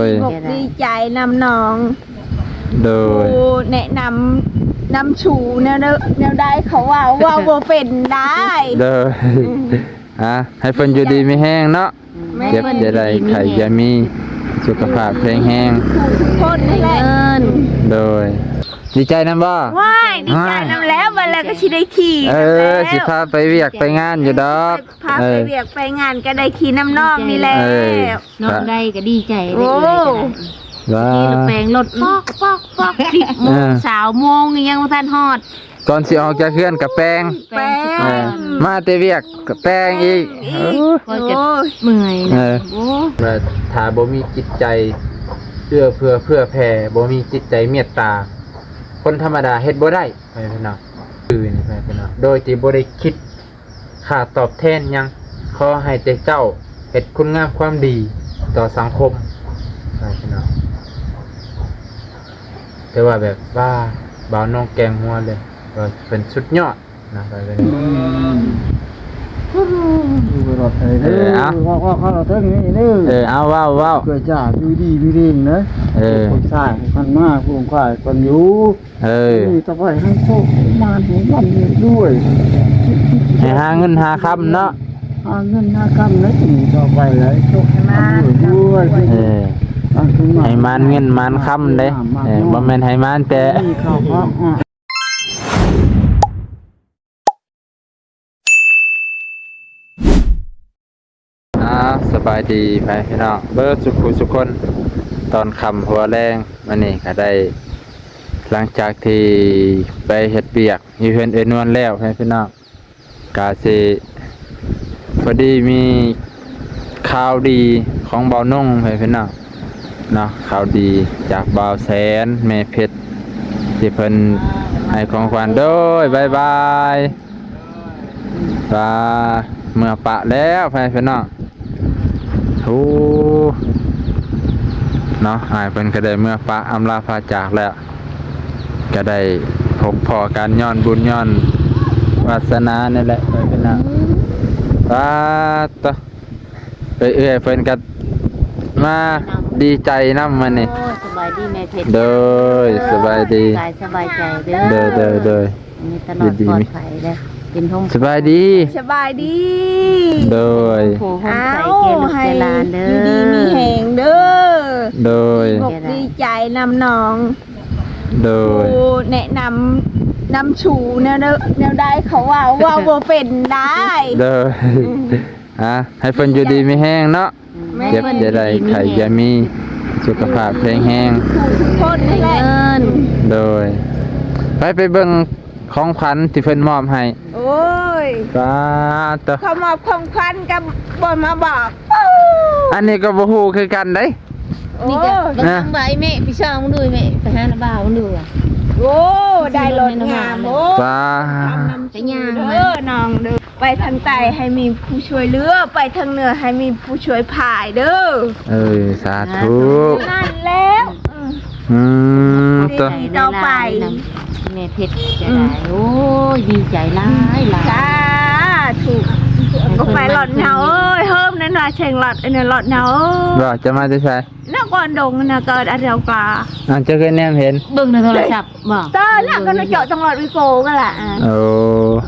ໂດຍ ດີອົກດີໃຈນຳນ້ອງ ໂດຍ ຜູ້ແນະນຳ ນຳຊູແນວ ແນວໃດ ເຂົາເວົ້າ ເວົ້າບໍ່ເປັນໄດ໋ ໂດຍ ອືມ ອ່າ ໃຫ້ເພິ່ນຢູ່ດີມີແຮງເນາະ ແມ່ນ ເຈັບຢ່າໄດ້ ໄຂ້ຢ່າມີ ສຸຂະພາບແຂງແຮງ ທຸກຄົນນີ້ແຫຼະ ໂດຍ ດີໃຈນຳບໍ່? ວ້າຍ ດີໃຈນຳແລ້ວ ບັດແລ້ວກໍຊິໄດ້ຂີ່ ເອີ ຊິພາໄປວຽກໄປງານຢູ່ດອກ ພາໄປວຽກໄປງານກໍໄດ້ຂີ່ນຳນ້ອງນີ້ແຫຼະ ເອີ ນ້ອງໄດ້ກໍດີໃຈ ໂອ້ ເອື້ອຍກໍໄດ້ ວ້າ ຂີ່ລົດແປງລົດ ປອກ ປອກ ປອກ ສິບໂມງ ເອີ ຊາວໂມງ ຍັງບໍ່ທັນຮອດ ກ່ອນຊິອອກຈາກເຮືອນກໍແປງ ແປງ ເອີ ມາແຕ່ວຽກກໍແປງອີກ ແປງອີກ ໂອ້ຍ ຂ້ອຍກໍເມື່ອຍນະ ເອີ ໂອ້ ຖ້າບໍ່ມີຈິດໃຈເອື້ອເຟື້ອເຜື່ອແຜ່ ບໍ່ມີຈິດໃຈເມດຕາ ຄົນທຳມະດາເຮັດບໍ່ໄດ້ ພໍ່ແມ່ພີ່ນ້ອງ ຄືນີ້ ພໍ່ແມ່ພີ່ນ້ອງ ໂດຍທີ່ບໍ່ໄດ້ຄິດ ຄ່າຕອບແທນຫຍັງ ຂໍໃຫ້ແຕ່ເຈົ້າເຮັດຄຸນງາມຄວາມດີຕໍ່ສັງຄົມ ວ່າຊັ້ນເນາະ ແຕ່ວ່າແບບວ່າບ່າວນ້ອງແກງຫົວເລີຍ ວ່າເພິ່ນສຸດຍອດນະ ວ່າເພິ່ນ ເອີ ເອົາ ເອີ ເອົາ ເວົ້າ ເວົ້າ ເກີດຈາກຢູ່ດີມີເດນເດີ ເອີ ຄົນຊາຍພັນມາ ຜູ້ຂາຍກັນຢູ່ ເອີ ນີ້ຕໍ່ໄປໃຫ້ໂຊກໃຫ້ໝານໃຫ້ລ່ຳໃຫ້ລວຍ ໃຫ້ຫາເງິນຫາຄຳເນາະ ຫາເງິນຫາຄຳໃນປີຕໍ່ໄປ ໃຫ້ໂຊກໃຫ້ໝານດ້ວຍ ເອີ ໃຫ້ໝານເງິນໝານຄຳເດ້ ເອີ ບໍ່ແມ່ນໃຫ້ໝານແຕ່ ອ່າ ສະບາຍດີພໍ່ແມ່ພີ່ນ້ອງເບິດສຸຂູສຸຄົນ ຕອນຄ່ຳຫົວແລງມື້ນີ້ກໍໄດ້ ຫຼັງຈາກທີ່ໄປເຮັດວຽກຢູ່ເຮືອນເອື້ອຍນວນແລ້ວ ພໍ່ແມ່ພີ່ນ້ອງ ກະຊິພໍດີມີຂ່າວດີຂອງບ່າວນົງ ພໍ່ແມ່ພີ່ນ້ອງເນາະ ຂ່າວດີຈາກບ່າວແສນ ແມ່ເພັດ ທີ່ເພິ່ນໃຫ້ຂອງຂວັນ ໂດຍ ບາຍບາຍ ວ່າເມືອປະແລ້ວ ພໍ່ແມ່ພີ່ນ້ອງ ໂອ້ ເນາະ ອ້າຍເພິ່ນກໍໄດ້ເມືອປະອຳລາພາຈາກແລ້ວ ກໍໄດ້ພົບພໍ້ກັນຍ້ອນບຸນຍ້ອນວາສະໜານີ້ແຫຼະ ພໍ່ແມ່ພີ່ນ້ອງ ປາດໂທ້ ເອື້ອຍເພິ່ນກໍມາດີໃຈນຳມື້ນີ້ ໂອ້ຍ ສະບາຍດີແມ່ເພັດ ໂດຍ ສະບາຍດີ ກາຍສະບາຍໃຈເດີ ໂດຍ ໂດຍ ໂດຍ ມີຕະຫຼອດ ດີໆ ປອດໄພເດີ ເປັນໂຮມ ສະບາຍດີ ສະບາຍດີ ໂດຍ ໂອ້ໂຫ ໃສ່ແກ່ລູກແກ່ຫຼານເດີ ຢູ່ດີມີແຮງເດີ ໂດຍ ດີອົກດີໃຈນຳນ້ອງ ໂດຍ ຜູ້ແນະນຳ ນຳຊູແນວ ແນວໃດ ເຂົາເວົ້າ ເວົ້າບໍ່ເປັນໄດ໋ ໂດຍ ອ່າ ໃຫ້ເພິ່ນຢູ່ດີມີແຮງເນາະ ແມ່ນ ເຈັບຢ່າໄດ້ ໄຂ້ຢ່າມີ ສຸຂະພາບແຂງແຮງ ທຸກຄົນນີ້ແຫຼະ ໂດຍ ໄປ ໄປເບິ່ງຂອງຂວັນທີ່ເພິ່ນມອບໃຫ້ ໂອ້ຍ ປາດໂທ້ ເຂົາມອບຂອງຂວັນກໍບໍ່ມາບອກ ອັນນີ້ກໍບໍ່ຮູ້ຄືກັນເດ້ ໂອ້ ນີ້ກໍ ນະ ເບິ່ງໃບແມ່ ໄປສ່ອງເບິ່ງດູແມ່ ໄປຫານະບ່າວເບິ່ງດູ ໂອ້ ໄດ້ລົດງາມ ໂອ້ ປາດ ໄປຍ່າງ ເດີນ້ອງເດີ ໄປທາງໃຕ້ໃຫ້ມີຜູ້ຊ່ວຍເຫຼືອ ໄປທາງເໜືອໃຫ້ມີຜູ້ຊ່ວຍພາຍເດີ ເອີ ສາທຸ ນັ້ນແລ້ວ ອືມ ດີຕໍ່ໄປ ແມ່ເພັດຈະໄດ້ ໂອ້ຍ ດີໃຈຫຼາຍໆ ສາທຸ ກໍໄປລອດເນາເອີຍ ເຮີມນັ້ນວ່າເສັງລອດ ອັນນັ້ນລອດເນາເອີຍ ວ່າຈະມາແຕ່ໃສ? ນະຄອນດົງນະ ເກີດອາດຽວກາ ອາດຈະເຄີຍແນມເຫັນ ເບິ່ງໃນໂທລະສັບບໍ່? ເອີ ນະ ກໍນະເຈາະທາງລອດວິໂກກໍລະ ໂອ້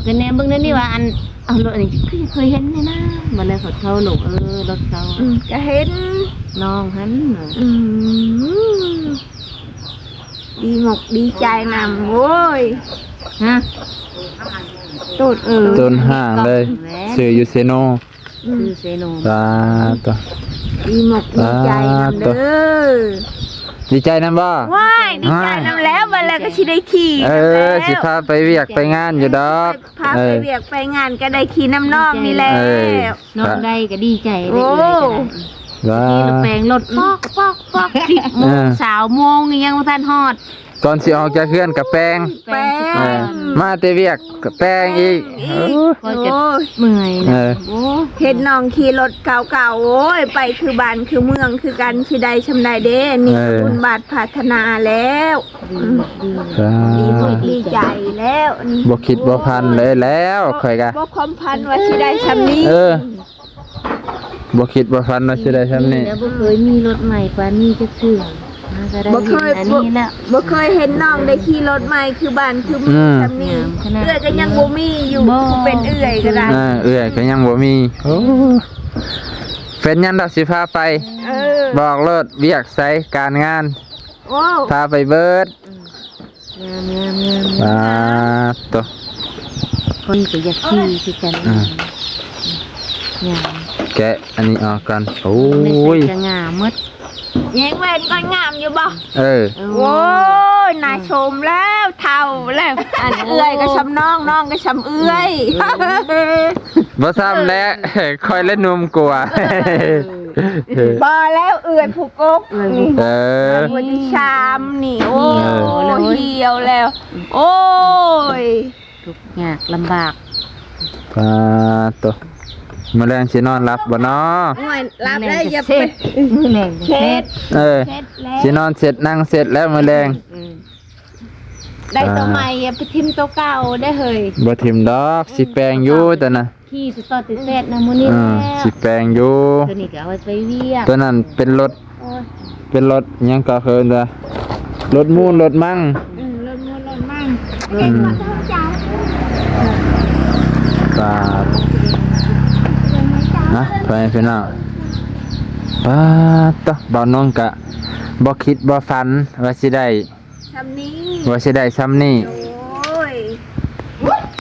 ກໍແນມເບິ່ງໃນນີ້ວ່າ ອັນ ເອົາລົດອັນນີ້ຄືເຄີຍເຫັນແນ່ນະ ບັດແລ້ວເຂົາເຊົ່າລົງ ເອີ ລົດເຂົາ ອືມ ກໍເຫັນ ນ້ອງຫັ້ນ ອືມ ດີອົກດີໃຈນຳ ໂອ້ຍ ຮະ ໂຕດເອີຍ ຕົ້ນຫ້າງເລີຍ ຊື້ຢູ່ເຊໂນ ອືມ ຊື້ເຊໂນ ສາທຸ ດີອົກດີໃຈນຳເດີ ດີໃຈນຳບໍ່? ວ້າຍ ດີໃຈນຳແລ້ວ ບັດແລ້ວກໍຊິໄດ້ຂີ່ ເອີ ຊິພາໄປວຽກໄປງານຢູ່ດອກ ພາໄປວຽກໄປງານກໍໄດ້ຂີ່ນຳນ້ອງນີ້ແຫຼະ ນ້ອງໄດ້ກໍດີໃຈ ໂອ້ ເອື້ອຍກໍໄດ້ ວ້າຍ ຂີ່ລົດແປງລົດ ປອກ ປອກ ປອກ ສິບໂມງ ຊາວໂມງ ຍັງບໍ່ທັນຮອດ ກ່ອນຊິອອກຈາກເຮືອນກໍແປງ ແປງ ເອີ ມາແຕ່ວຽກກໍແປງອີກ ແປງອີກ ໂອ້ຍ ຂ້ອຍກໍເມື່ອຍນະ ເອີ ໂອ້ ເຫັນນ້ອງຂີ່ລົດເກົ່າໆ ໂອ້ຍ ໄປຄືບ້ານຄືເມືອງຄືກັນ ຊິໄດ້ຊ່ຳໃດເດ້ ນີ້ ເອີ ບຸນບາດພາດຖະໜາແລ້ວ ດີ ອືມ ດີ ສາທຸ ດີອົກດີໃຈແລ້ວນີ້ ບໍ່ຄິດບໍ່ຝັນເລີຍແລ້ວ ໂອ້ຍ ຂ້ອຍກະ ບໍ່ຄວາມຝັນວ່າຊິໄດ້ຊ່ຳນີ້ ເອີ ບໍ່ຄິດບໍ່ຝັນວ່າຊິໄດ້ຊ່ຳນີ້ ແລ້ວບໍ່ເຄີຍມີລົດໃໝ່ປານນີ້ຈັກເທື່ອ ຫາກໍໄດ້ ບໍ່ເຄີຍ ເຫັນອັນນີ້ແລ້ວ ບໍ່ເຄີຍເຫັນນ້ອງໄດ້ຂີ່ລົດໃໝ່ຄືບ້ານຄືເມືອງ ອືມ ຊ່ຳນີ້ ງາມຂະໜາດ ເອື້ອຍກໍຍັງບໍ່ມີຢູ່ ບໍ່ ຜູ້ເປັນເອື້ອຍກໍໄດ້ ເອີ ເອື້ອຍກໍຍັງບໍ່ມີ ໂອ້ ເປັນຫຍັງດອກ ຊິພາໄປ ເອີ ບອກໂລດ ວຽກໃສ ການງານ ໂອ້ ພາໄປເບີດ ອືມ ງາມໆໆໆ ປາດໂຕ ຂ້ອຍກໍຢາກຂີ່ຄືກັນ ອືມ ງາມ ແກະອັນນີ້ອອກກ່ອນ ໂອ້ຍ ໃສ່ກໍງາມໝົດ ແຍງແວ່ນກ່ອນ ງາມຢູ່ບໍ່? ເອີ ໂອ້ຍ ໜ້າຊົມແລ້ວ ເຖົ້າແລ້ວ ອັນເອື້ອຍກໍຊ່ຳນ້ອງ ນ້ອງກໍຊ່ຳເອື້ອຍ ບໍ່ຊ່ຳແຫຼະ ຂ້ອຍແລະໜຸ່ມກວ່າ ເອີ ບໍ່ແລ້ວ ເອື້ອຍຜູ້ກົກ ເອີ ຜູ້ທີ່ສາມນີ້ ໂອ້ຍ ເອີ ຫ່ຽວແລ້ວ ໂອ້ຍ ທຸກຍາກລຳບາກ ປາດໂຕ ມື້ແລງຊິນອນຫຼັບບໍ່ນໍ? ໂອ້ຍ ຫຼັບແລ້ວ ຢ່າໄປ ມື້ແລງເຊັດ ເອີ ຊິນອນເຊັດ ນັ່ງເຊັດແລ້ວມື້ແລງ ອືມ ໄດ້ໂຕໃໝ່ ຢ່າໄປຖິ້ມໂຕເກົ່າເດ້ເຮີ້ຍ ບໍ່ຖິ້ມດອກ ຊິແປງຢູ່ໂຕນັ້ນ ຂີ່ສະຕອດແຊດນະມື້ນີ້ ເອີ ແລ້ວ ຊິແປງຢູ່ ໂຕນີ້ກໍເອົາໄວ້ໄປວຽກ ໂຕນັ້ນເປັນລົດ ໂອ້ຍ ເປັນລົດຫຍັງກໍເອີ້ນວ່າ ລົດມູນລົດມັງ ອືມ ລົດມູນລົດມັງ ອືມ ປາດ ນະ ໄປພີ່ນ້ອງ ປາດໂຕ ບ່າວນົງກະບໍ່ຄິດບໍ່ຝັນວ່າຊິໄດ້ຊ່ຳນີ້ ວ່າຊິໄດ້ຊ່ຳນີ້ ໂອ້ຍ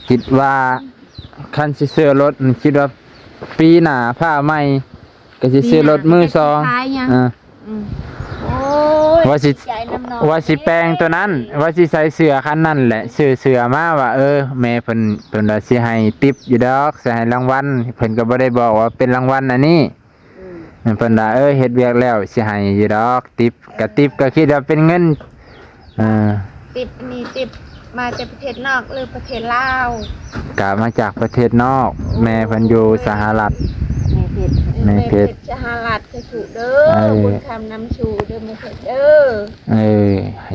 ຄິດວ່າ ຄັນຊິຊື້ລົດ ຄິດວ່າປີໜ້າຟ້າໃໝ່ ກໍຊິຊື້ລົດມືສອງ ປີໜ້າກໍຈະຂາຍຫຍັງ ເອີ ອືມ ໂອ້ຍ ວ່າຊິ ວ່າຊິແປງໂຕນັ້ນ ວ່າຊິໃສ່ເສື້ອຄັນນັ້ນແຫຼະ ຊື້ເສື້ອມາວ່າ ເອີ ແມ່ເພິ່ນ ເພິ່ນວ່າຊິໃຫ້ຕິບຢູ່ດອກ ຊິໃຫ້ລາງວັນ ເພິ່ນກໍບໍ່ໄດ້ບອກວ່າເປັນລາງວັນອັນນີ້ ອືມ ເພິ່ນວ່າ ເອີ ເຮັດວຽກແລ້ວຊິໃຫ້ຢູ່ດອກ ຕິບ ກໍຕິບກໍຄິດວ່າເປັນເງິນ ເອີ ຕິບອັນນີ້ຕິບມາແຕ່ປະເທດນອກ ຫຼື ປະເທດລາວ? ກະມາຈາກປະເທດນອກ ແມ່ເພິ່ນຢູ່ສະຫະລັດ ແມ່ເພັດ ແມ່ເພັດສະຫະລັດ ສາທຸເດີ ເອີ ບຸນຄຳນຳສູ່ເດີແມ່ເພັດເດີ ເອີ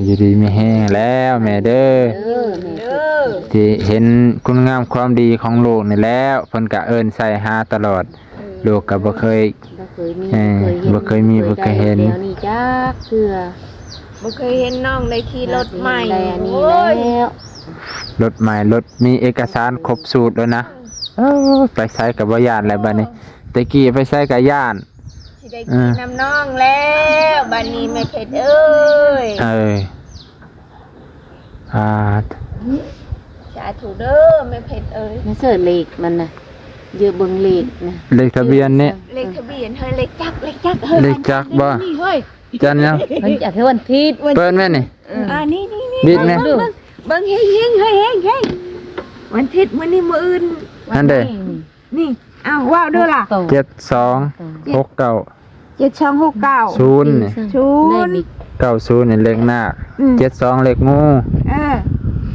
ຢູ່ດີມີແຮງແລ້ວແມ່ເດີ ເອີ ທີ່ເຫັນຄຸນງາມຄວາມດີຂອງລູກນີ້ແລ້ວ ເພິ່ນກະເອີ້ນໃສ່ຫາຕະຫຼອດ ເອີ ລູກກໍບໍ່ເຄີຍ ບໍ່ເຄີຍມີ ເອີ ບໍ່ເຄີຍມີ ບໍ່ເຄີຍເຫັນ ບໍ່ເຄີຍໄດ້ແນວນີ້ຈັກເທື່ອ ບໍ່ເຄີຍເຫັນນ້ອງໄດ້ຂີ່ລົດໃໝ່ ໄດ້ອັນນີ້ແລ້ວ ໂອ້ຍ ລົດໃໝ່ ລົດມີເອກະສານຄົບສູດແລ້ວນະ ເອີ ໄປໃສກໍບໍ່ຢ້ານແລ້ວບັດນີ້ ແຕ່ກີ້ໄປໃສກໍຢ້ານ ຊິໄດ້ຂີ່ນຳນ້ອງແລ້ວ ເອີ ບັດນີ້ແມ່ເພັດເອີຍ ເອີ ອາ ສາທຸເດີແມ່ເພັດເອີຍ ມາເສີດເລກມັນນະ ເຍາະເບິ່ງເລກນະ ເລກທະບຽນນີ້ ເລກທະບຽນເຮີຍ ເລກຈັກ ເລກຈັກເຮີຍ ເລກຈັກບໍ່? ນີ້ເຮີຍ ຈັນຫຍັງ? ເພິ່ນຈັດໃຫ້ວັນທິດ ເປີດແມ່ນີ້ ເອີ ອ່າ ນີ້ໆໆ ບິດແມ່ ເບິ່ງ ເບິ່ງ ເບິ່ງ ເຮັງໆ ເຮີຍ ເຮັງໆ ວັນທິດ ມື້ນີ້ ມື້ອື່ນ ອັນໃດ? ນີ້ ອ້າວ ເວົ້າເດີລະ ເຈັດສອງ ຫົກເກົ້າ ເຈັດສອງ ຫົກເກົ້າ ສູນນີ້ ສູນ ເກົ້າສູນນີ້ເລກນາກ ອືມ ເຈັດສອງເລກງູ ເອີ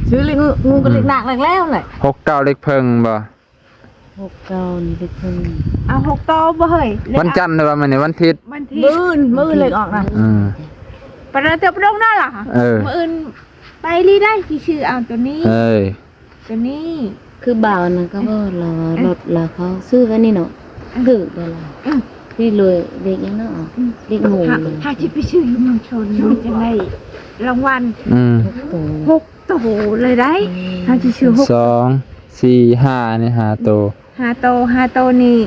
ຊື່ເລກງູ ງູກໍເລກນາກ ອືມ ເລກແລ້ວແຫຼະ ຫົກເກົ້າເລກເຜິ້ງບໍ່? ຫົກເກົ້ານີ້ເລກເຜິ້ງ ເອົາ ຫົກໂຕບໍ່ເຮີ້ຍ? ວັນຈັນຫຼືວ່າມື້ນີ້ວັນທິດ? ວັນທິດ ມື້ອື່ນ ມື້ອື່ນເລກອອກນະ ອືມ ປະເດີເຕີບລົງນັ້ນລະ ເອີ ມື້ອື່ນໄປລີໄດ້ ຊິຊື້ເອົາໂຕນີ້ ເອີ ຕົວນີ້ ຄືບ່າວນັ້ນກໍເວົ້າລາວວ່າ ເອີ ລົດລາວເຂົາຊື້ໄວ້ນີ້ເນາະ ເອີ ຖືກແລ້ວລະ ອືມ ທີ່ເລີຍເລກຫຍັງເນາະ ອືມ ເລກງູ ຖ້າ ຖ້າຊິໄປຊື້ຢູ່ເມືອງຊົນມັນຈັ່ງໄດ້ລາງວັນ ອືມ ຫົກໂຕ ຫົກໂຕເລີຍໄດ໋ ອືມ ຖ້າຊິຊື້ຫົກ ສອງ ສີ່ ຫ້າ ນີ້ ຫ້າໂຕ ຫ້າໂຕ ຫ້າໂຕນີ້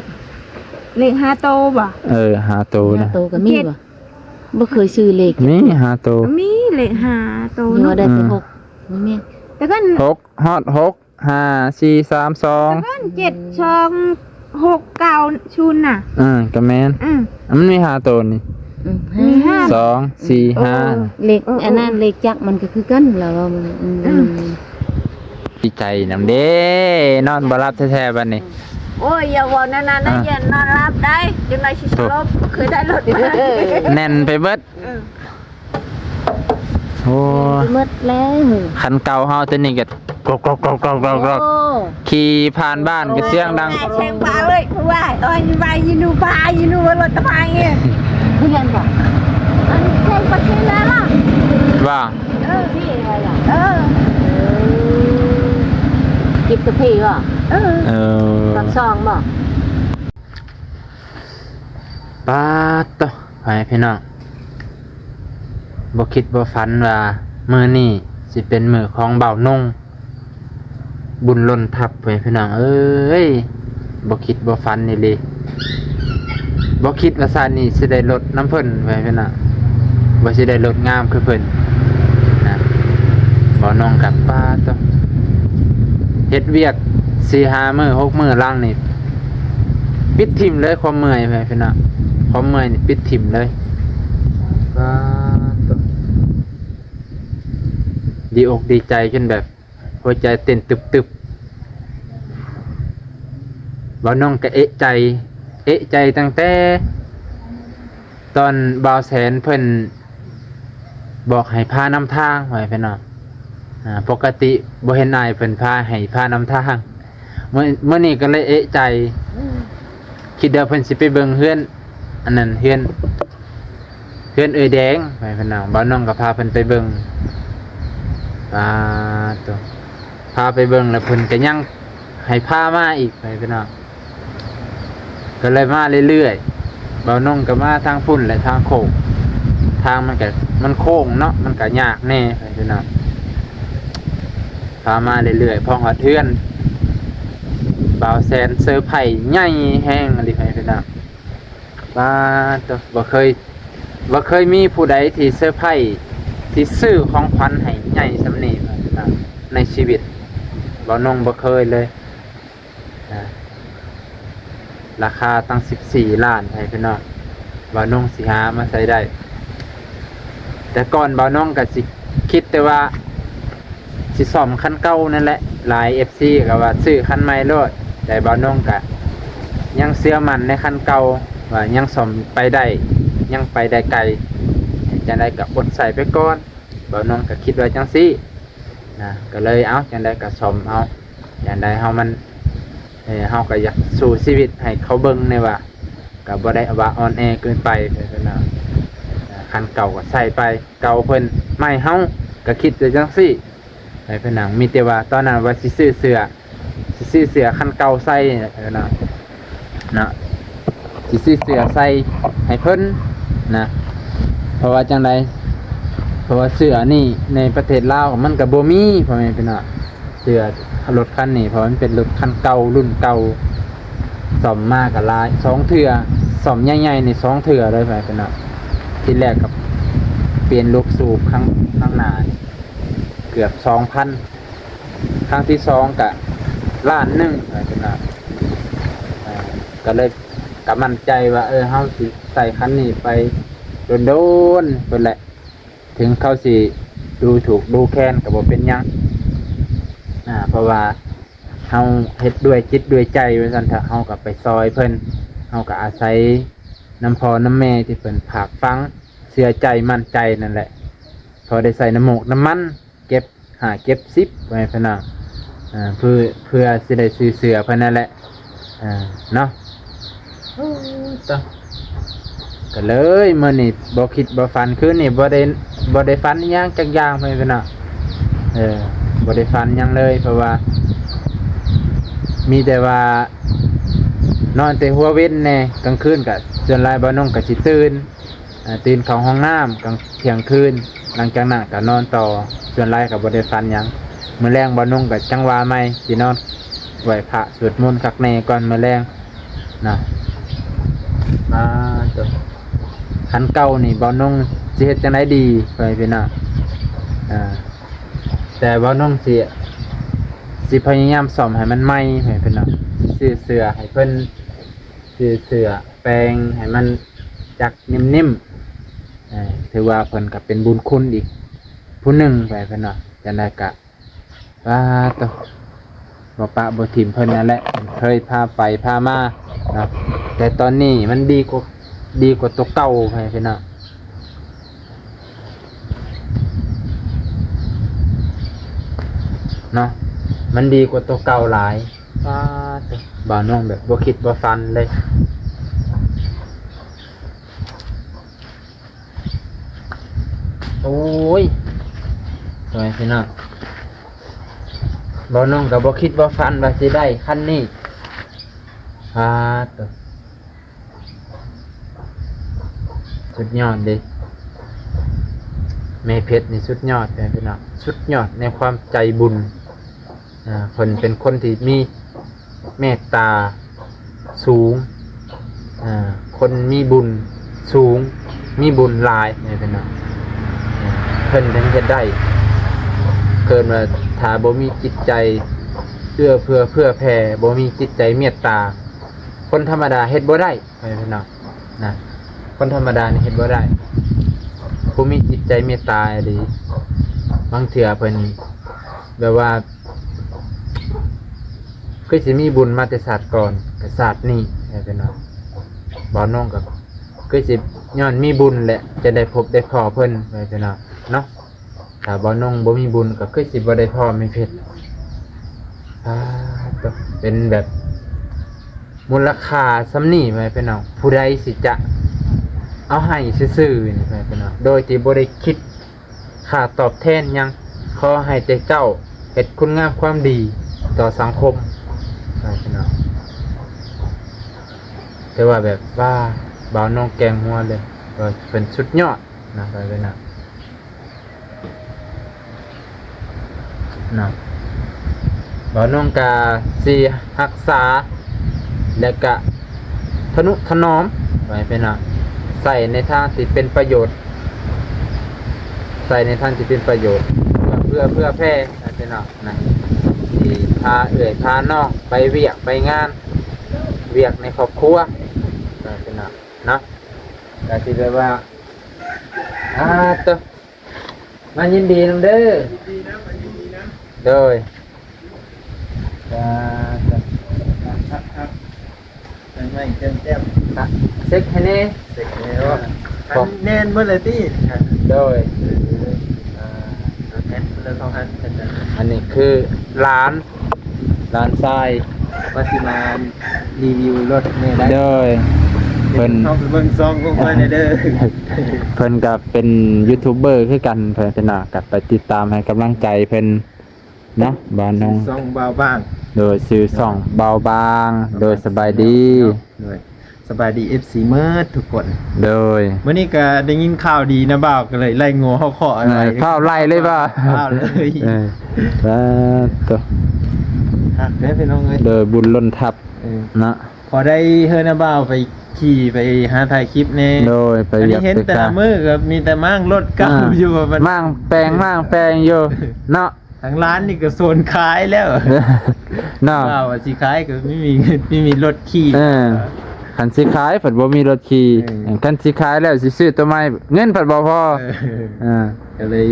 ເລກຫ້າໂຕບໍ່? ເອີ ຫ້າໂຕນະ ຫ້າໂຕກໍມີບໍ່? ບໍ່ເຄີຍຊື້ເລກ ມີຫ້າໂຕ ມີເລກຫ້າໂຕ ເນາະ ໄດ້ແຕ່ ອືມ ຫົກ ບໍ່ແມ່ນ ແຕ່ກໍຫົກ ຮອດຫົກ ຫ້າ ສີ່ ສາມ ສອງ ເຈັດ ສອງ ຫົກ ເກົ້າ ສູນນະ ເອີ ກໍແມ່ນ ອືມ ມັນມີຫ້າໂຕນີ້ ອືມ ມີຫ້າ ສອງ ສີ່ ຫ້າ ເອີ ເລກ ເອີ ອັນນັ້ນເລກຈັກມັນກໍຄືກັນລະວ່າມັນ ອືມ ອືມ ດີໃຈນຳເດ້ ນອນບໍ່ຫຼັບແທ້ໆບັດນີ້ ໂອ້ຍ ຢ່າເວົ້າແນວນັ້ນນະ ອ່າ ຢ່ານອນຫຼັບໄດ໋ ຈັກໜ່ອຍຊິສະຫຼົບ ເຄີຍໄດ້ລົດ ແໜ້ນໄປເບິດ ເອີ ໂອ້ຍ ໝົດແລ້ວ ຄັນເກົ່າເຮົາຕົວນີ້ກໍກອກໆ ໂອ້ ຂີ່ຜ່ານບ້ານກໍສຽງດັງ ແຊງປາເລີຍ ເພາະວ່າ ໂອ້ຍ ວ່າຢູ່ນູປາ ຢູ່ນູລົດຕະໄພ ເພື່ອນກໍ ອັນແຊງປາເຊລາລະ ວ່າ ເອີ ເອີ ເກັບກາເຟບໍ່? ເອີ ເອີ ປາກຊ່ອງບໍ່? ປາດໂຕ ພໍ່ແມ່ພີ່ນ້ອງ ບໍ່ຄິດບໍ່ຝັນວ່າມື້ນີ້ຊິເປັນມື້ຂອງບ່າວນົງ ບຸນລົ້ນທັບ ພໍ່ແມ່ພີ່ນ້ອງເອີຍ. ບໍ່ຄິດບໍ່ຝັນອີ່ຫຼີ ບໍ່ຄິດວ່າຊາດນີ້ຊິໄດ້ລົດນຳເພິ່ນ ພໍ່ແມ່ພີ່ນ້ອງ ວ່າຊິໄດ້ລົດງາມຄືເພິ່ນນະ. ບ່າວນົງກັບ ປາດໂຕ ເຮັດວຽກສີ່ຫ້າມື້ ຫົກມື້ຫຼັງນີ້ ປິດຖິ້ມເລີຍຄວາມເມື່ອຍ ພີ່ນ້ອງ ຄວາມເມື່ອຍນີ້ປິດຖິ້ມເລີຍ. ປາດໂຕ ດີອົກດີໃຈຈົນແບບຫົວໃຈເຕັ້ນຕຶບໆ. ບ່າວນົງກໍເອະໃຈ ເອະໃຈຕັ້ງແຕ່ຕອນບ່າວແສນເພິ່ນ ບອກໃຫ້ພານຳທາງ ວ່າຊັ້ນເນາະ. ອາ ປົກກະຕິບໍ່ເຫັນອ້າຍເພິ່ນພາ ໃຫ້ພານຳທາງ. ມື້ ມື້ນີ້ກໍເລີຍເອະໃຈ ຄິດວ່າເພິ່ນຊິໄປເບິ່ງເຮືອນ ອັນນັ້ນ ເຮືອນ ເຮືອນເອື້ອຍແດງ ວ່າຊັ້ນເນາະ. ບ່າວນົງກໍພາເພິ່ນໄປເບິ່ງ. ປາດໂຕ ພາໄປເບິ່ງແລ້ວເພິ່ນກໍຍັງໃຫ້ພາມາອີກ ວ່າຊັ້ນເນາະ. ກໍເລີຍມາເລື້ອຍໆ. ບ່າວນົງກໍມາທາງພຸ້ນແຫຼະ ທາງໂຄ້ງ ທາງມັນກໍ ມັນໂຄ້ງເນາະ ມັນກໍຍາກແດ່ ພີ່ນ້ອງ. ພາມາເລື້ອຍໆ ພໍຮອດເຮືອນ ບ່າວແສນເຊີໄພໃຫຍ່ແຮງອີ່ຫຼີ ພີ່ນ້ອງ. ປາດໂຕ ບໍ່ເຄີຍ ບໍ່ເຄີຍມີຜູ້ໃດທີ່ເຊີໄພ ທີ່ຊື້ຂອງຂວັນໃຫ້ໃຫຍ່ສ່ຳນີ້ ພີ່ນ້ອງ ໃນຊີວິດ. ບ່າວນົງບໍ່ເຄີຍເລີຍ. ອາ ລາຄາຕັ້ງສິບສີ່ລ້ານ ໃຫ້ພີ່ນ້ອງ ບ່າວນົງຊິຫາມາໃສ່ໄດ້. ແຕ່ກ່ອນບ່າວນົງກໍຊິຄິດແຕ່ວ່າຊິສ້ອມຄັນເກົ່ານັ້ນແຫຼະ. ຫຼາຍເອັຟຊີກໍວ່າຊື້ຄັນໃໝ່ໂລດ, ແຕ່ບ່າວນົງກໍຍັງເຊື່ອໝັ້ນໃນຄັນເກົ່າ ວ່າຍັງສ້ອມໄປໄດ້ ຍັງໄປໄດ້ໄກ. ຈັ່ງໃດກໍອົດໃຊ້ໄປກ່ອນ, ບ່າວນົງກໍຄິດວ່າຈັ່ງຊີ້ນະ. ກໍເລີຍ ເອົາ ຈັ່ງໃດກໍສ້ອມເອົາ. ຢ່າງໃດເຮົາມັນ ເອີ ເຮົາກໍຢາກສູ້ຊີວິດໃຫ້ເຂົາເບິ່ງແດ່ວ່າ ກໍບໍ່ໄດ້ວ່າອ່ອນແອເກີນໄປ ເພິ່ນວ່າ. ຄັນເກົ່າກໍໃຊ້ໄປ ເກົ່າເພິ່ນ ໃໝ່ເຮົາກໍຄິດແຕ່ຈັ່ງຊີ້ ໃຫ້ເພິ່ນນະ. ມີແຕ່ວ່າຕອນນັ້ນວ່າຊິຊື້ເສື້ອ ຊິຊື້ເສື້ອຄັນເກົ່າໃສ່ ເອີ ເນາະ ເນາະ ຊິຊື້ເສື້ອໃສ່ໃຫ້ເພິ່ນນະ. ເພາະວ່າຈັ່ງໃດ ເພາະວ່າເສື້ອນີ້ໃນປະເທດລາວມັນກໍບໍ່ມີ ພໍ່ແມ່ພີ່ນ້ອງ. ເສື້ອລົດຄັນນີ້ ເພາະມັນເປັນລົດຄັນເກົ່າ ລຸ້ນເກົ່າ, ສ້ອມມາກໍຫຼາຍ ສອງເທື່ອ, ສ້ອມໃຫຍ່ໆນີ້ສອງເທື່ອເລີຍ ພີ່ນ້ອງ. ທີແລກກໍປ່ຽນລູກສູບຂ້າງ ຂ້າງໜ້າເກືອບສອງພັນ, ຄັ້ງທີສອງກໍລ້ານໜຶ່ງ ພີ່ນ້ອງ. ເອີ ກໍເລີຍ ກໍໝັ້ນໃຈວ່າ ເອີ ເຮົາຊິໃຊ້ຄັນນີ້ໄປດົນໆ ພຸ້ນແຫຼະ. ເຖິງເຂົາຊິດູຖູກດູແຄນກໍບໍ່ເປັນຫຍັງ ອາ ເພາະວ່າເຮົາເຮັດດ້ວຍຈິດດ້ວຍໃຈວ່າຊັ້ນເຖາະ, ເຮົາກໍໄປຊ່ອຍເພິ່ນ, ເຮົາກໍອາໄສນຳພໍ່ນຳແມ່ທີ່ເພິ່ນຝາກຝັງ ເຊື່ອໃຈໝັ້ນໃຈນັ້ນແຫຼະ, ພໍໄດ້ໃຊ້ນ້ຳໝູກນ້ຳມັນ ເກັບຫ້າເກັບສິບ ໄວ້ໃຫ້ເພິ່ນເນາະ ເພື່ອ ເພື່ອຊິໄດ້ຊື້ເສື້ອເພິ່ນນັ້ນແຫຼະ ເນາະ. ໂອ້ ຕາ ກໍເລີຍມື້ນີ້ບໍ່ຄິດບໍ່ຝັນ, ຄືນນີ້ບໍ່ໄດ້ ບໍ່ໄດ້ຝັນອີ່ຫຍັງຈັກຢ່າງ ເພື່ອນເນາະ. ເອີ ບໍ່ໄດ້ຝັນຫຍັງເລີຍ ເພາະວ່າມີແຕ່ວ່ານອນແຕ່ຫົວເວັນແດ່, ກາງຄືນກໍສ່ວນຫຼາຍບ່າວນົງກໍຊິຕື່ນ ອາ ຕື່ນເຂົ້າຫ້ອງນ້ຳກາງທ່ຽງຄືນ, ຫຼັງຈາກນັ້ນກໍນອນຕໍ່, ສ່ວນຫຼາຍກໍບໍ່ໄດ້ຝັນຫຍັງ. ມື້ແລງບ່າວນົງກໍຈັ່ງວ່າໃໝ່, ຊິນອນໄຫວ້ພະສວດມົນຄັກແນ່ກ່ອນມື້ແລງນະ. ອາ ຄັນເກົ່ານີ້ບ່າວນົງຊິເຮັດຈັ່ງໃດດີ ພໍ່ແມ່ພີ່ນ້ອງ? ອາ ແຕ່ບ່າວນົງຊິ ຊິພະຍາຍາມສ້ອມໃຫ້ມັນໃໝ່ ພໍ່ແມ່ພີ່ນ້ອງ, ຊິຊື້ເສື້ອໃຫ້ເພິ່ນ ຊື້ເສື້ອແປງໃຫ້ມັນຈັກໜິ່ມໆ ເອີ ຖືວ່າເພິ່ນກໍເປັນບຸນຄຸນອີກຜູ້ໜຶ່ງໄປເພິ່ນວ່າ. ຈັ່ງໃດກະ ປາໂຕ ບໍ່ປະບໍ່ຖິ້ມເພິ່ນນັ້ນແຫຼະ, ເພິ່ນເຄີຍພາໄປພາມາເນາະ, ແຕ່ຕອນນີ້ມັນດີກວ່າ ດີກວ່າໂຕເກົ່າໄປເພິ່ນເນາະ. ເນາະ ມັນດີກວ່າໂຕເກົ່າຫຼາຍ. ປາໂຕ ບ່າວນົງແບບບໍ່ຄິດບໍ່ຝັນເລີຍ. ໂອ້ຍ ໂອ້ຍ ພີ່ນ້ອງ, ບ່າວນົງກໍບໍ່ຄິດບໍ່ຝັນວ່າຊິໄດ້ຄັນນີ້. ປາໂຕ. ສຸດຍອດເດ້ ແມ່ເພັດນີ້ສຸດຍອດເດ້ພີ່ນ້ອງ ສຸດຍອດໃນຄວາມໃຈບຸນ. ອ່າ ເພິ່ນເປັນຄົນທີ່ມີເມດຕາສູງ ອ່າ ຄົນມີບຸນສູງ ມີບຸນຫຼາຍ ແມ່ນເນາະ ເພິ່ນເຖິງເຮັດໄດ້. ເອີ້ນວ່າຖ້າບໍ່ມີຈິດໃຈເອື້ອເຟື້ອເຜື່ອແຜ່ ບໍ່ມີຈິດໃຈເມດຕາ ຄົນທຳມະດາເຮັດບໍ່ໄດ້ ແມ່ນເນາະ ນະ ຄົນທຳມະດານີ້ເຮັດບໍ່ໄດ້ ຜູ້ມີຈິດໃຈເມດຕາອີ່ຫຼີ. ບາງເທື່ອເພິ່ນແບບວ່າ ຄືຊິມີບຸນມາແຕ່ຊາດກ່ອນ ແຕ່ຊາດນີ້ ແມ່ນເນາະ ບ່າວນົງກໍຄືຊິຍ້ອນມີບຸນແຫຼະ ຈະໄດ້ພົບໄດ້ພໍ້ເພິ່ນ ແມ່ນເນາະ ເນາະ. ຖ້າບ່າວນົງບໍ່ມີບຸນກໍຄືຊິບໍ່ໄດ້ພໍ້ແມ່ເພັດ. ອ່າ ເປັນແບບມູນລະຄ່າສ່ຳນີ້ ແມ່ນເນາະ ຜູ້ໃດຊິຈະເອົາໃຫ້ຊື່ໆ ນີ້ ແມ່ນເນາະ ໂດຍທີ່ບໍ່ໄດ້ຄິດຄ່າຕອບແທນຫຍັງ. ຂໍໃຫ້ແຕ່ເຈົ້າເຮັດຄຸນງາມຄວາມດີຕໍ່ສັງຄົມ ແມ່ນເນາະ. ແຕ່ວ່າແບບວ່າບ່າວນົງແກງຫົວເລີຍ ວ່າເພິ່ນສຸດຍອດນະ ວ່າເລີຍນະ. ເນາະ ບ່າວນົງກະຊິຮັກສາ ແລະກະທະນຸຖະໜອມໄວ້ເພິ່ນເນາະ ໃຊ້ໃນທາງທີ່ເປັນປະໂຫຍດ ໃຊ້ໃນທາງທີ່ເປັນປະໂຫຍດ ເພື່ອເຜື່ອແຜ່ໄວ້ເພິ່ນເນາະ ນະ ຊິພາເອື້ອຍພານ້ອງໄປວຽກໄປງານ ວຽກໃນຄອບຄົວໄວ້ເພິ່ນເນາະ ເນາະ ກະຊິແບບວ່າ ອ່າ ເຕີ ມາຍິນດີນຳເດີ ໂດຍ ໄປໄໝ້ແຈ່ມໆ ເຊັກໃຫ້ແດ່ ເຊັກໃຫ້ແດ່ ອັນແໜ້ນເບິດເລີຍຕິ ໂດຍ ເອີ ອັນນີ້ຄືຫຼານ ຫຼານຊາຍ ວ່າຊິມາຣີວິວລົດແດ່ໄດ໋ ໂດຍ ເພິ່ນ ເຂົ້າໄປເບິ່ງຊ່ອງຂອງຂ້ອຍແດ່ເດີ ເພິ່ນກໍເປັນຢູທູບເບີຄືກັນ ເພິ່ນເນາະ ກໍໄປຕິດຕາມໃຫ້ກຳລັງໃຈເພິ່ນເນາະ ບ່າວນົງ ຊື່ຊ່ອງບ່າວບາງ ໂດຍ ຊື່ຊ່ອງບ່າວບາງ ໂດຍ ສະບາຍດີ ໂດຍ ສະບາຍດີ ເອັຟຊີ ໝົດທຸກຄົນ ໂດຍ ມື້ນີ້ກໍໄດ້ຍິນຂ່າວດີນະບ່າວ ກໍເລີຍໄລ່ງົວເຮົາເຄາະ ເອີ ໄວ້ ຟ້າວໄລ່ເລີຍບໍ່ ຟ້າວເລີຍ ເອີ ສາທຸ ຄັກເດ້ພີ່ນ້ອງເອີຍ ໂດຍ ບຸນລົ້ນທັບ ເອີ ເນາະ ພໍໄດ້ເຮີນະບ່າວໄປຂີ່ໄປຫາຖ່າຍຄລິບແດ່ ໂດຍ ໄປວຽກ ອັນນີ້ເຫັນແຕ່ລະມື້ກໍມີແຕ່ມ້າງລົດເກົ່າ ອ່າ ຢູ່ວ່າມັນ ມ້າງແປງ ມ້າງແປງຢູ່ເນາະ ທາງຮ້ານນີ້ກໍໂຊນຂາຍແລ້ວ ເນາະ ວ່າ ວ່າຊິຂາຍກໍບໍ່ມີເງິນ ບໍ່ມີລົດຂີ່ ເອີ ຄັນຊິຂາຍເພິ່ນບໍ່ມີລົດຂີ່ ເອີ ຄັນຊິຂາຍແລ້ວຊິຊື້ຕົວໃໝ່ ເງິນເພິ່ນບໍ່ພໍ ເອີ ເອີ ກໍເລີຍ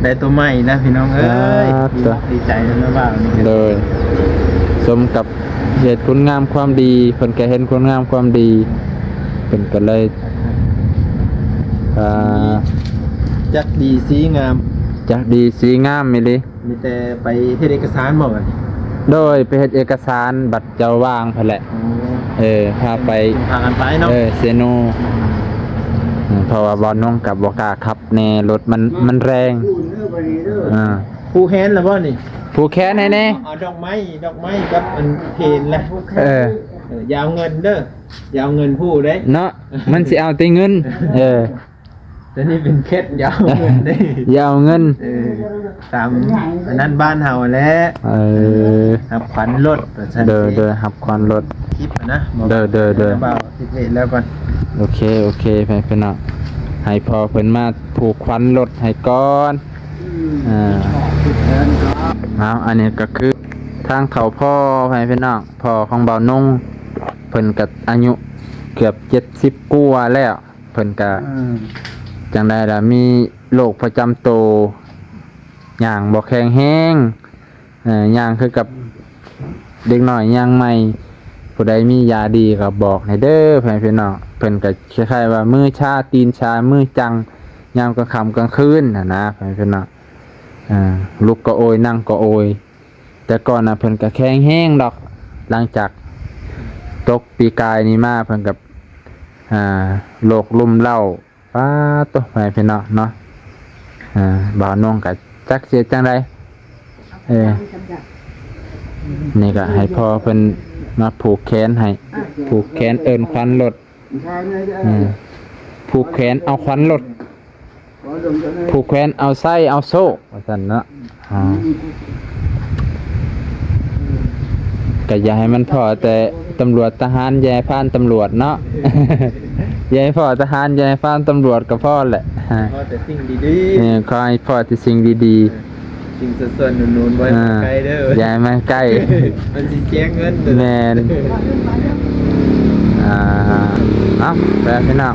ໄດ້ຕົວໃໝ່ນະພີ່ນ້ອງເອີຍ ອ່າ ດີອົກດີໃຈນຳບ່າວນີ້ ໂດຍ ສົມກັບເຮັດຄຸນງາມຄວາມດີ ເພິ່ນກໍເຫັນຄຸນງາມຄວາມດີ ເພິ່ນກໍເລີຍ ອ່າ ຈັກດີສີງາມ ຈັກດີສີງາມອີ່ຫຼີ ມີແຕ່ໄປເຮັດເອກະສານບໍ່ບັດນີ້ ໂດຍ ໄປເຮັດເອກະສານ ບັດເຈົ້າວ່າງພຸ້ນແຫຼະ ໂອ້ ເອີ ພາໄປ ພາກັນໄປເນາະ ເອີ ເຊໂນ ອືມ ເອີ ເພາະວ່າບ່າວນົງກໍບໍ່ກ້າຂັບແດ່ ລົດມັນ ມັນແຮງ ອ່າ ຜູກແຂນແລ້ວບໍ່ນີ້ ຜູກແຂນໃຫ້ແດ່ ເອົາດອກໄມ້ ດອກໄມ້ກັບອັນເພນແຫຼະ ເອີ ເອີ ຢ່າເອົາເງິນເດີ ຢ່າເອົາເງິນຜູ້ເດ້ ເນາະ ມັນຊິເອົາແຕ່ເງິນ ເອີ ແຕ່ນີ້ເປັນເຄັດ ຢ່າເອົາເງິນເດ້ ຢ່າເອົາເງິນ ເອີ ຕາມອັນນັ້ນບ້ານເຮົາແຫຼະ ເອີ ຮັບຂວັນລົດວ່າຊັ້ນ ໂດຍ ໂດຍ ຮັບຂວັນລົດ ຄລິບນະ ໂດຍ ໂດຍ ໂດຍ ບ່າວ ຄລິບນີ້ແລ້ວກ່ອນ ໂອເຄ ໂອເຄ ໄປພີ່ນ້ອງ ໃຫ້ພໍ່ເພິ່ນມາຜູກຂວັນລົດໃຫ້ກ່ອນ ອືມ ອ່າ ເອົາ ອັນນີ້ກໍຄືທາງເຖົ້າພໍ່ ໄປພີ່ນ້ອງ ພໍ່ຂອງບ່າວນົງ ເພິ່ນກໍອາຍຸເກືອບເຈັດສິບກວ່າແລ້ວ ເພິ່ນກະ ອືມ ຈັ່ງໃດລະ ມີໂລກປະຈຳໂຕ ຍ່າງບໍ່ແຂງແຮງ ເອີ ຍ່າງຄືກັບເດັກນ້ອຍຍ່າງໃໝ່ ຜູ້ໃດມີຢາດີກໍບອກແດ່ເດີ ພໍ່ແມ່ພີ່ນ້ອງ ເພິ່ນກໍຄ້າຍໆວ່າມືຊາຕີນຊາມືຈັງ ຍາມກາງຄ່ຳກາງຄືນຫັ້ນນະ ພໍ່ແມ່ພີ່ນ້ອງ ເອີ ລຸກກໍໂອຍ ນັ່ງກໍໂອຍ ແຕ່ກ່ອນນະເພິ່ນກໍແຂງແຮງດອກ ຫຼັງຈາກຕົກປີກາຍນີ້ມາເພິ່ນກໍ ອ່າ ໂລກລົ້ມເລົ້າ ປາດໂທ້ ພໍ່ແມ່ພີ່ນ້ອງເນາະ ອ່າ ບ່າວນົງກໍຈັກຊິເຮັດຈັ່ງໃດ ເອີ ນີ້ກໍໃຫ້ພໍ່ເພິ່ນມາຜູກແຂນໃຫ້ ຜູກແຂນເອີ້ນຂວັນລົດ ອືມ ຜ ຜູກແຂນເອົາຂວັນລົດ ຜູກແຂນເອົາໄຊເອົາໂຊກ ວ່າຊັ້ນເນາະ. ອ່າ ກໍຢ່າໃຫ້ມັນພໍ້ແຕ່ຕຳຫຼວດທະຫານ ຢ່າໃຫ້ຜ່ານຕຳຫຼວດເນາະ. ຢ່າໃຫ້ພໍ້ທະຫານ ຢ່າໃຫ້ຜ່ານຕຳຫຼວດກໍພໍແຫຼະ. ຂໍແຕ່ສິ່ງດີໆ ເອີ ຂໍໃຫ້ພໍ້ແຕ່ສິ່ງດີໆ ສິ່ງສະໜັບສະໜູນ ບໍ່ໃຫ້ມາໃກ້ເດີ ຢ່າໃຫ້ມາໃກ້ ມັນຊິເສຍເງິນ. ແມ່ນ. ອ່າ ເອົາ ໄປພີ່ນ້ອງ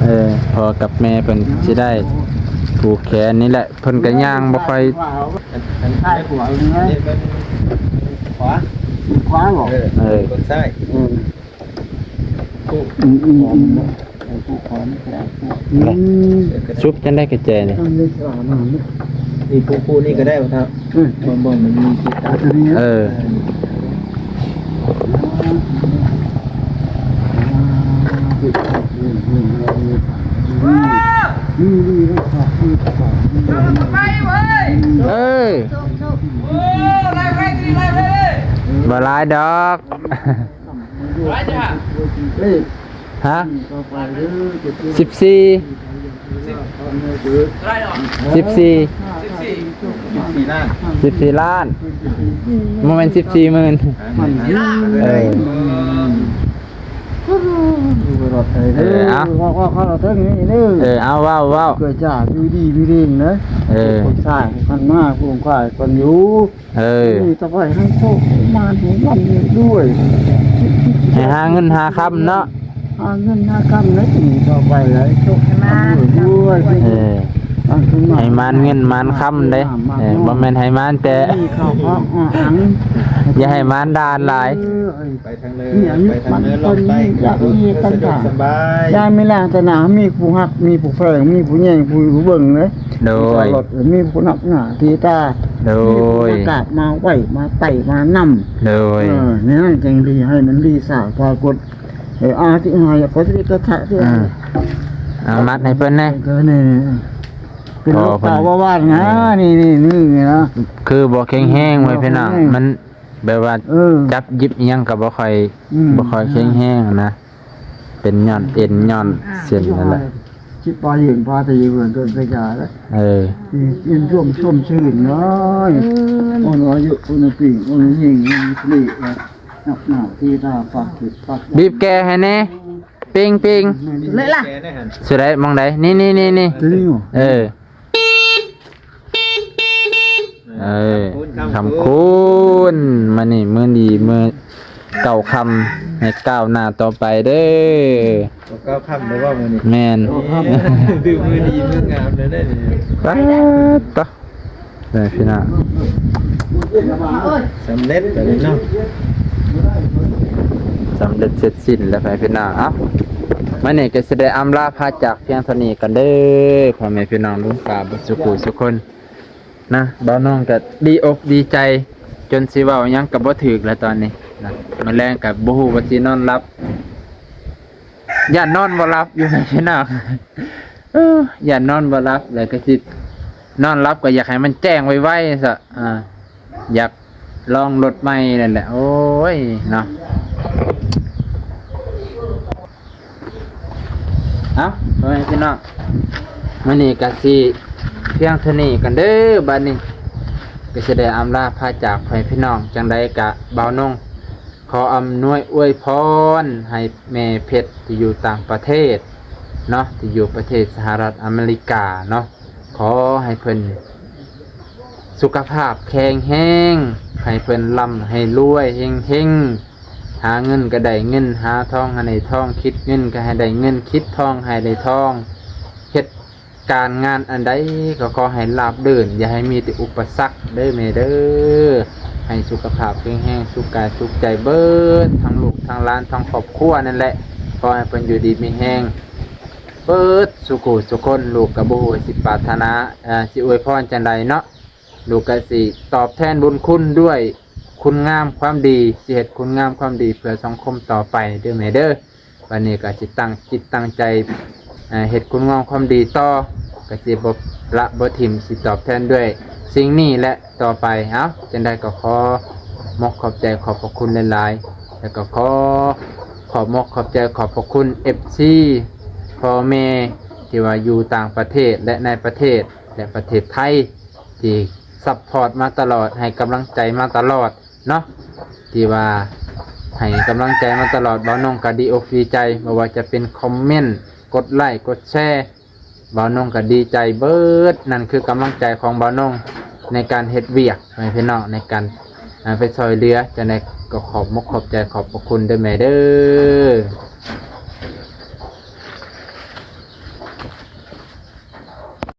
ເອີ ພໍ່ກັບແມ່ເພິ່ນຊິໄດ້ຜູກແຂນນີ້ແຫຼະ. ເພິ່ນກໍຍ່າງບໍ່ຄ່ອຍ ອັນ ອັນ ຊ້າຍຂວາ ນີ້ເບິ່ງຂວາ ຂວາບໍ? ເອີ ເອີ ເບິ່ງຊ້າຍ ອືມ ຜູ້ ອືມ ຜູ້ຂອງ ອືມ ສຸບຈັ່ງໃດກະແຈນີ້? ນີ້ ຜູ້ ຜູ້ນີ້ກໍໄດ້ບໍ່ເຖົ້າ? ອືມ ບໍ່ ບໍ່ ມັນມີທີ່ຕັ້ງ ເອີ ເອີ ບໍ່ຫຼາຍດອກ. ຮະ? ສິບສີ່ ສິບສີ່ ສິບສີ່ລ້ານ ບໍ່ແມ່ນສິບສີ່ໝື່ນ. ເອີ ເອີ ເອົາ ເອີ ເອົາ ເວົ້າ ເວົ້າ ເກີດຈາກຢູ່ດີມີເດງເດີ. ເອີ ຄົນສ້າງພັນມາຜູ້ຂວາຍຄົນຢູ່ ເອີ ນີ້ຕໍ່ໄປໃຫ້ໂຊກໃຫ້ມານໃຫ້ລ່ຳໃຫ້ລວຍ ໃຫ້ຫາເງິນຫາຄຳເນາະ ຫາເງິນຫາຄຳແລ້ວ ນີ້ຕໍ່ໄປໃຫ້ໂຊກໃຫ້ມານດ້ວຍ ເອີ ໃຫ້ມານເງິນມານຄຳເດ້ ເອີ ບໍ່ແມ່ນໃຫ້ມານແຕ່ ນີ້ເຂົ້າເພາະ ອັງ ຢ່າໃຫ້ມານດ່ານຫຼາຍ ເອີ ໄປທາງເໜືອ ໄປທາງເໜືອລົງໃຕ້ ສະດວກສະບາຍ ຢ່າມີແລງຕະໜາ ມີຜູ້ຮັກ ມີຜູ້ແພງ ມີຜູ້ແຍງ ຜູ້ເບິ່ງເດ້. ໂດຍ ມີຜູ້ນັບໜ້າຖືຕາ ໂດຍ ມີຜູ້ມາກາບມາໄຫວ້ມາໄຕ້ມານຳ ໂດຍ ເອີ ແນວນັ້ນຈັ່ງດີ ໃຫ້ມັນດີສາປາກົດ ເອີ ອາຕິຫາຍະ ຂໍສິລິກະຖາ ເອີ ເອົາມັດໃຫ້ເພິ່ນແດ່ ເອີ ນີ້ ເປັນລູກສາວບ້ານນະ ເອີ ນີ້ ນີ້ ນີ້ນະ ຄືບໍ່ແຂງແຮງເວີ້ຍ ບໍ່ແຂງແຮງ ພີ່ນ້ອງ ມັນແບບວ່າ ເອີ ຈັບຫຍິບອີ່ຫຍັງກໍບໍ່ຄ່ອຍ ອືມ ບໍ່ຄ່ອຍແຂງແຮງນະ. ເປັນຍ້ອນເອັນຍ້ອນເສັ້ນນັ້ນແຫຼະ ຊິປາຢືນປາຕີເພິ່ນຕົ້ນກະຢາແລ້ວ ເອີ ເປັນຊ່ວງຊົມຊື່ນເລີຍ ເອີ ອ່ອນອາຍຸ ອ່ອນປີ ອ່ອນຍິງ ອ່ອນສະລີນະ ນັບໜ້າທີ່ຕາປາກເປັດປາກ ບີບແກໃຫ້ແດ່ ປິງໆ ເລີຍລະ ສຸໄດໝ່ອງໃດ ນີ້ໆໆ ເອີ. ເອີ ຄຳຄູນ ມື້ນີ້ມື້ດີ ມື້ເກົ້າຄ່ຳ ໃຫ້ກ້າວໜ້າຕໍ່ໄປເດີ ເກົ້າຄ່ຳເດີບໍ່ມື້ນີ້ ແມ່ນ ເກົ້າຄ່ຳ ຖືກມື້ດີມື້ງາມເລີຍເດ້ນີ້ ປາດໂທ້ ເອີ ພີ່ນ້ອງ ສຳເລັດແລ້ວເນາະ ສຳເລັດເສັດສິ້ນແລ້ວ ພີ່ນ້ອງ ເອົ້າ ມື້ນີ້ກໍຊິໄດ້ອຳລາພາຈາກພຽງເທົ່ານີ້ກ່ອນເດີ ພໍ່ແມ່ພີ່ນ້ອງລຸງປ້າເບິດສູ່ຜູ້ສູ່ຄົນ ນະ ບ່າວນ້ອງກໍດີອົກດີໃຈ ຈົນຊິເວົ້າຫຍັງກໍບໍ່ຖືກແລ້ວຕອນນີ້ນະ ມື້ແລງກໍບໍ່ຮູ້ວ່າຊິນອນຫຼັບ ຢ້ານນອນບໍ່ຫຼັບຢູ່ ພີ່ນ້ອງ ເອີ ຢ້ານນອນບໍ່ຫຼັບ ແລ້ວກໍຊິນອນຫຼັບກໍຢາກໃຫ້ມັນແຈ້ງໄວໆຊະ ອ່າ ຢາກລອງລົດໃໝ່ນັ້ນແຫຼະ ໂອ້ຍ ເນາະ. ເອົ້າ ພໍ່ແມ່ພີ່ນ້ອງ ມື້ນີ້ກໍຊິພຽງເທົ່ານີ້ກ່ອນເດີ ບາດນີ້ກໍຊິໄດ້ອຳລາພາຈາກພໍ່ແມ່ພີ່ນ້ອງ ຈັ່ງໃດກໍບ່າວນົງຂໍອຳນວຍອວຍພອນໃຫ້ແມ່ເພັດທີ່ຢູ່ຕ່າງປະເທດເນາະ ທີ່ຢູ່ປະເທດສະຫະລັດອາເມລິກາເນາະ ຂໍໃຫ້ເພິ່ນສຸຂະພາບແຂງແຮງ ໃຫ້ເພິ່ນລ່ຳໃຫ້ລວຍເຮັງໆ ຫາເງິນກໍໄດ້ເງິນ ຫາທອງໃຫ້ໄດ້ທອງ ຄິດເງິນກໍໃຫ້ໄດ້ເງິນ ຄິດທອງໃຫ້ໄດ້ທອງ ເຮັດການງານອັນໃດກໍຂໍໃຫ້ລາບລື່ນ ຢ່າໃຫ້ມີແຕ່ອຸປະສັກເດີແມ່ເດີ ໃຫ້ສຸຂະພາບແຂງແຮງ ສຸກກາຍສຸກໃຈເບິດ ທັງລູກທັງຫຼານ ທັງຄອບຄົວນັ້ນແຫຼະ ຂໍໃຫ້ເພິ່ນຢູ່ດີມີແຮງເບິດສູ່ຜູ້ສູ່ຄົນ ລູກກໍບໍ່ຮູ້ວ່າຊິປາດຖະໜາ ເອີ ຊິອວຍພອນຈັ່ງໃດເນາະ ລູກກໍຊິຕອບແທນບຸນຄຸນດ້ວຍຄຸນງາມຄວາມດີ ຊິເຮັດຄຸນງາມຄວາມດີເພື່ອສັງຄົມຕໍ່ໄປເດີແມ່ເດີ ບາດນີ້ກໍຊິຕັ້ງຈິດຕັ້ງໃຈ ເຮັດຄຸນງາມຄວາມດີຕໍ່ ກໍຊິບໍ່ລະບໍ່ຖິ້ມ ຊິຕອບແທນດ້ວຍສິ່ງນີ້ແຫຼະຕໍ່ໄປ ເອົ້າ ຈັ່ງໃດກໍຂໍ ຂອບອົກຂອບໃຈຂອບພະຄຸນຫຼາຍໆ ແລ້ວກໍຂໍ ຂອບອົກຂອບໃຈຂອບພະຄຸນເອັຟຊີ ພໍ່ແມ່ທີ່ວ່າຢູ່ຕ່າງປະເທດ ແລະ ໃນປະເທດ ແລະ ປະເທດໄທ ທີ່ຊັບພອດມາຕະຫຼອດ ໃຫ້ກຳລັງໃຈມາຕະຫຼອດເນາະ ທີ່ວ່າໃຫ້ກຳລັງໃຈມາຕະຫຼອດ. ບ່າວນົງກໍດີອົກດີໃຈ ບໍ່ວ່າຈະເປັນຄອມເມັນ ກົດໄລ້ກົດແຊ ບ່າວນົງກໍດີໃຈເບີດ. ນັ້ນຄືກຳລັງໃຈຂອງບ່າວນົງໃນການເຮັດວຽກ ໃຫ້ພີ່ນ້ອງໃນການ ອ່າ ໄປຊ່ອຍເຫຼືອ. ຈັ່ງໃດກໍຂອບມົກຂອບໃຈ ຂອບພະຄຸນເດີແມ່ເດີ.